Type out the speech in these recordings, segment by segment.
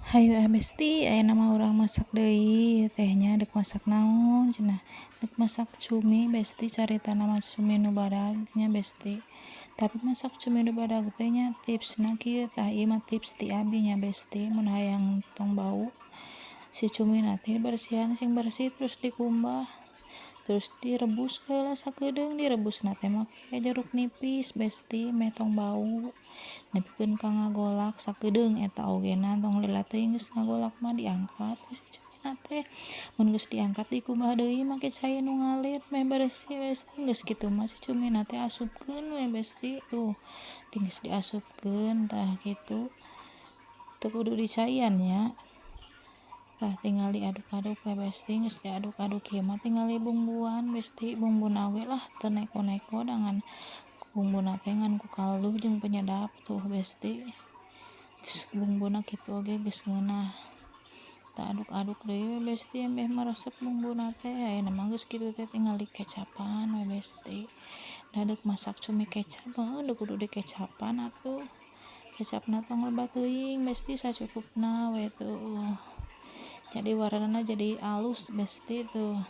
Hayu ah besti, ayeuna mah urang masak deui teh nya. Dek masak naon cenah? Dek masak cumi, besti. Caritana mah cumi nu badag nya, besti. Tapi masak cumi nu badag teh nya, tipsna kieu tah. Ieu mah tips ti abi nya, besti. Mun hayang tong bau si cumina teh, dibersihan sing bersih, terus dikumbah, terus direbus heula sakedeung. Direbusna teh make jeruk nipis, besti, meh tong bau nepikeun ka ngagolak sakedeung. Eta ogena tong lila teuing. Geus ngagolak mah diangkat si cumina teh. Mun geus diangkat, dikumbah deui make cai nu ngalir meh bersih, besti. Geus kitu mah si cumina teh asupkeun we, besti. Tuh, geus diasupkeun tah kitu, teu kudu dicaian nya. Tah, tinggal diaduk-aduk we, besti. Geus diaduk-aduk kieu mah tinggal dibumbuan, besti. Bumbuna oge lah teu neko-neko, dengan bumbuna teh ngan ku kaldu jeung penyedap. Tuh, besti, geus bumbuna kitu oge geus ngeunah. Tah, aduk-aduk deui we, besti, ambeh meresep bumbuna teh. Ayeuna mah geus kitu teh tinggal dikecapan we, besti. Da deuk masak cumi kecap heueuh kudu dikecapan atuh. Kecapna tong loba teuing, besti, sacukupna we. Tuh, jadi warnana jadi alus, besti. Tuh,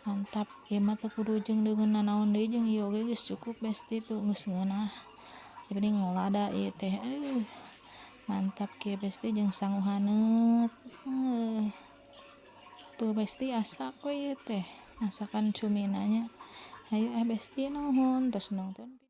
mantap. Ieu mah teu kudu jeung deungeun nanaon deui, jeung ieu oge geus cukup, besti. Tuh, geus ngeunah, jadi ngelada ieu teh. Aduh, mantap kieu, besti, jeung sangu haneut. Tuh, besti, asak we ieu teh masakan cumina nya. Hayu ah, besti, nuhun tos nonton.